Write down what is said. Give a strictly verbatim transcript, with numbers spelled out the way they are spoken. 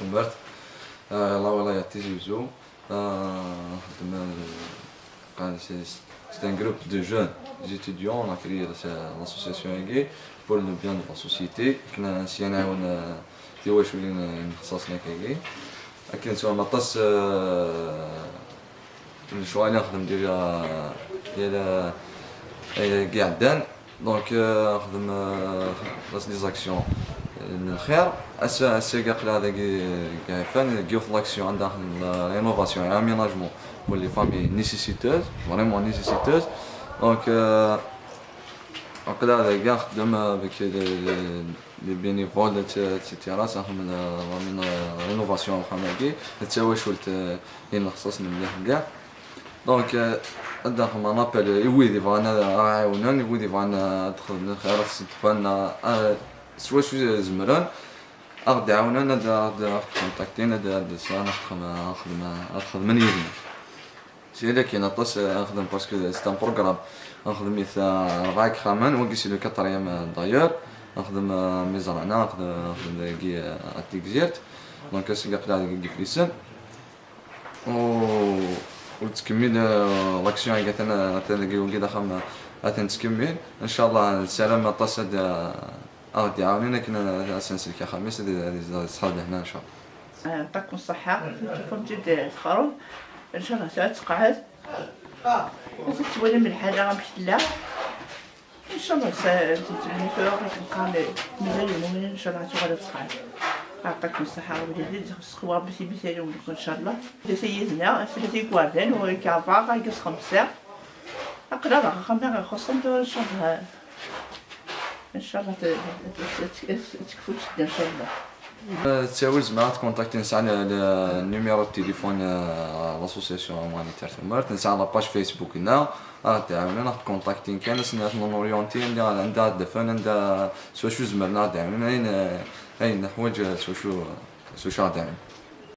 Tumert, euh, la wilaya Tizi Ouzou, euh, c'est, c'est un groupe de jeunes étudiants, on a créé l'association Agi pour le bien de la société. كنا نسينا ون تيوش وين نخصصنا كاكي. لكن سوا مطس شو على نخدم ديال ديال كاع الدان. Donc, euh, نخدم، آه، les actions من الخير. اس اس كاع قلع هذاك كاع فان كيوث لاكسيون عندها la rénovation et aménagement pour les familles nécessiteuses, vraiment nécessiteuses. Donc, euh, قلع هذا كاع خدم avec les bénévoles, et cetera. صافي من la rénovation الخماكي التواشلت، آه، اللي نخصص من مليح كاع. Donc, euh, ad d-nxedm un appel i wid yebɣan ad aɣ-ɛiwnen, i wid yebɣan ad xedmen lxir, ad s-d-fan, ah, s wacu zemren, ad aɣ-d-ɛawnen, ad aɣ-d-, ad aɣ-d-kontaktin, ad, ad s-, ad nxedm, ad nxedm, ad xedmen yid-neɣ. C'est là كاين aṭas, euh, ad nxedm parce que c'est un programme. Ad nxedm-it, euh, rebɛa ixxamen, wagi c'est le quatrième, euh, d'ailleurs. Ad nxedm, euh, Mizrana, ad nxedm, ad nxedm dagi, euh, à Tigzirt. Donc, ass-agi aql-aɣ dagi deg Iflisen. U, u tettkemmil, euh, l'action-agi atan, atan dagi wagi d axxam, atan tettkemmil. Ncallah, nessaram aṭas ad, ad aɣ-d-iɛawnen akken ad, ad s-nsellek axxam-is, ad, ad, ad yezdeɣ d ṣṣḥab lehna, ncallah. يعطيكم الصحة، تشوفوا مجد الخروف، إن شاء الله ساعة تقعد. تتولي من الحالة غا مشت لا. إن شاء الله ساعة تتولي في وقت نقام مازال يومين إن شاء الله تقعد تقعد. يعطيكم الصحة وليدي، سخوا بسي بسالي ولكم إن شاء الله. سيدنا، سيدي كواردن وكافا غا يقص خمسة. أقرأ غا خمسة غا خصم دور إن شاء الله. إن شاء الله ت-، ت-، ت-، ت-، تكفو تشد إن شاء الله. Ttawil زعما تكونتاكتي نسعى ل-، ل-، numéro de téléphone, آه، l'association humanitaire ثمرت، نسعى la page Facebook هنا، آه، تعاوننا ناخذ كونتاكتين كان سنة نوريونتي عندها، عندها دفن، عندها سوا شو زمرنا تعاوننا، أين، أين نحوج سوا شو، سوا شو تعاون.